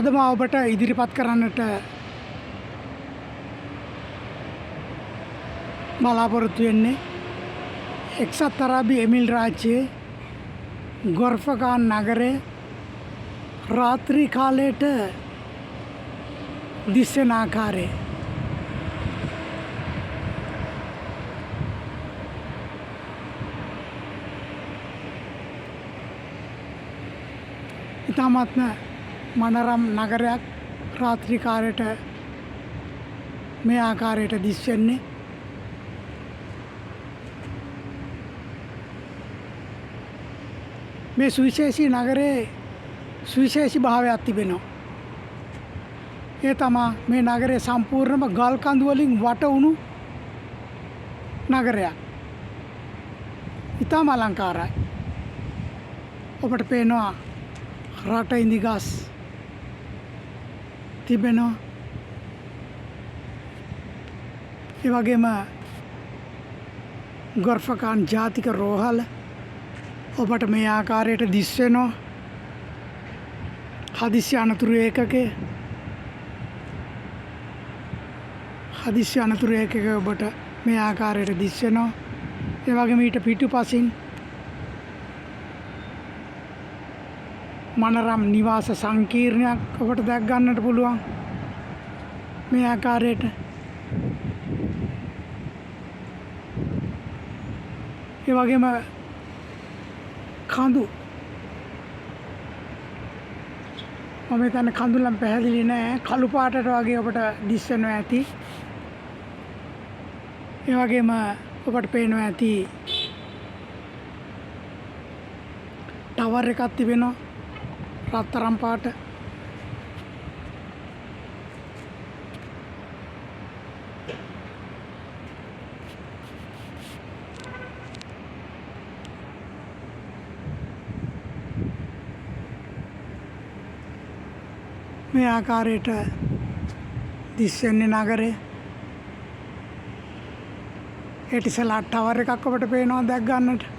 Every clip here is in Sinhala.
අද මා ඔබට ඉදිරිපත් කරන්නට බලාපොරොත්තු වෙන්නේ එක්සත් අරාබි එමිල් රාජ්‍යයේ ගොර්ෆකාන් නගරයේ රාත්‍රී කාලයට දිස්වෙන ආකාරය. ඉතාමත්ම මනරම් නගරයක් රාත්‍රී කාලයට මේ ආකාරයට දිස්වෙන්නේ. මේ සුවිශේෂී නගරයේ සුවිශේෂී භාවයක් තිබෙනවා. ඒ තමා මේ නගරය සම්පූර්ණම ගල් කඳු වලින් වට වුණු නගරයක්. ඉතාම අලංකාරයි. ඔබට පේනවා රට ඉඳි ගස් තිබෙනවා. ඒ වගේම ගොර්ෆකාන් ජාතික රෝහල ඔබට මේ ආකාරයට දිස් වෙනවා. හදිසි අනතුරු ඒකකය, හදිසි අනතුරු ඒකකය ඔබට මේ ආකාරයට දිස් වෙනවා. ඒ වගේම ඊට පිටුපසින් මනරම් නිවාස සංකීර්ණයක් ඔබට දැක් ගන්නට පුළුවන් මේ ආකාරයට. ඒ වගේම කඳු, මම හිතන්නේ කඳු නම් පැහැදිලි නෑ, කළු පාටට වගේ ඔබට දිස් වෙනවා ඇති. ඒ වගේම ඔබට පේනවා ඇති ටවර් එකක් තිබෙනවා රත්තරන් පාට. මේ ආකාරයට දිස් වෙන්නේ නගරය. එටිසලාට් ටවර් එකක් ඔබට පේනවා දැක් ගන්නට.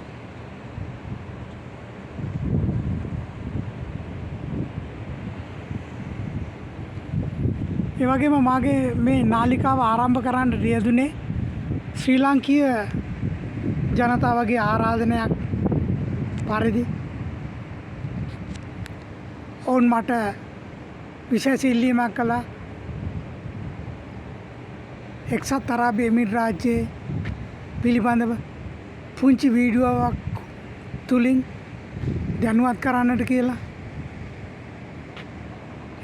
ඒ වගේම මාගේ මේ නාලිකාව ආරම්භ කරන්න රියදුනේ ශ්‍රී ලාංකීය ජනතාවගේ ආරාධනයක් පරිදි. ඔවුන් මට විශේෂ ඉල්ලීමක් කළා එක්සත් අරාබි එමිර් රාජ්‍යයේ පිළිබඳව පුංචි වීඩියෝවක් තුලින් දැනුවත් කරන්නට කියලා.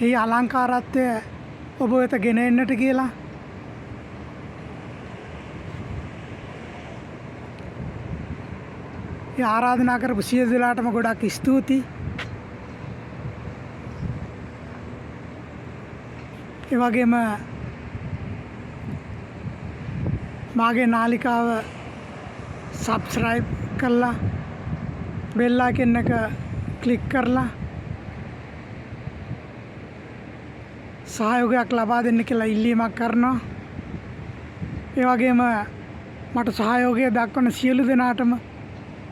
එහි අලංකාරත්වය ඔබ වෙත ගෙන එන්නට කියලා. ඒ ආරාධනා කරපු සියලු දෙනාටම ගොඩක් ස්තුතියි. ඒ වගේම මාගේ නාලිකාව සබ්ස්ක්‍රයිබ් කරලා බෙල් අයිකන් එක ක්ලික් කරලා සහයෝගයක් ලබා දෙන්න කියලා ඉල්ලීමක් කරනවා. ඒ වගේම මට සහයෝගය දක්වන සියලු දෙනාටම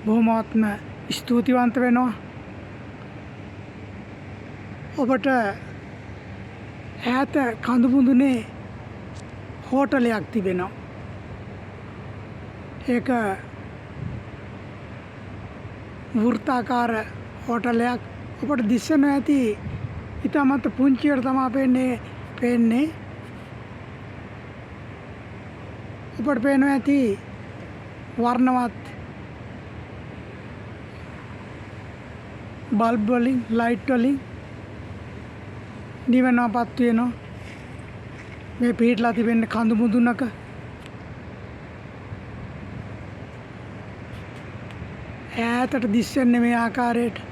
බොහොමත්ම ස්තුතිවන්ත වෙනවා. ඔබට ඈත කඳු මුදුනේ හෝටලයක් තිබෙනවා. ඒක වෘත්තාකාර හෝටලයක්. ඔබට දිස්වෙනවා ඇති ඉතාමත් පුංචියට තමා පේන්නේ. ඔබට පේනවා ඇති වර්ණවත් බල්බ් වලින්, ලයිට් වලින් නිවෙනවා, පත් වෙනවා. මේ පිහිටලා තිබෙන්නේ කඳු මුදුනක. ඈතට දිස්වෙන්නේ මේ ආකාරයට.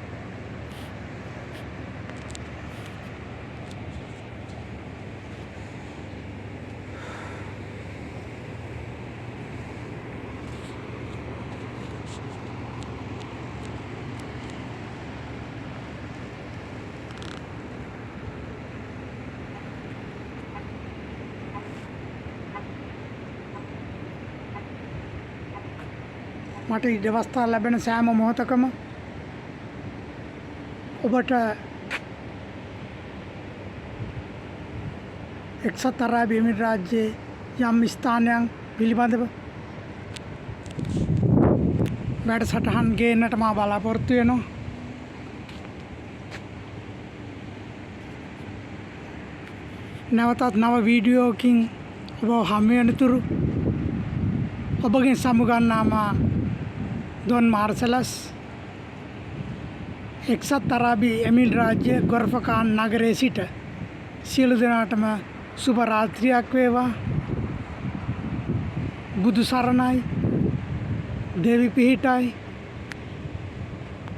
මට ඉඩ අවස්ථා ලැබෙන සෑම මොහොතකම ඔබට එක්සත් අරාබි එමිරේට් රාජ්‍යයේ යම් ස්ථානයන් පිළිබඳව වැඩසටහන් ගේන්නට මා බලාපොරොත්තු වෙනවා. නැවතත් නව වීඩියෝකින් ඔබ හමු වෙනතුරු ඔබගෙන් සමුගන්නා මා දොන් මාර්සලස්, එක්සත් අරාබි එමිරේට් රාජ්‍ය ගොරෆකාන් නගරයේ සිට. සියලු දෙනාටම සුබ රාත්‍රියක් වේවා. බුදු සරණයි, දෙවි පිහිටයි.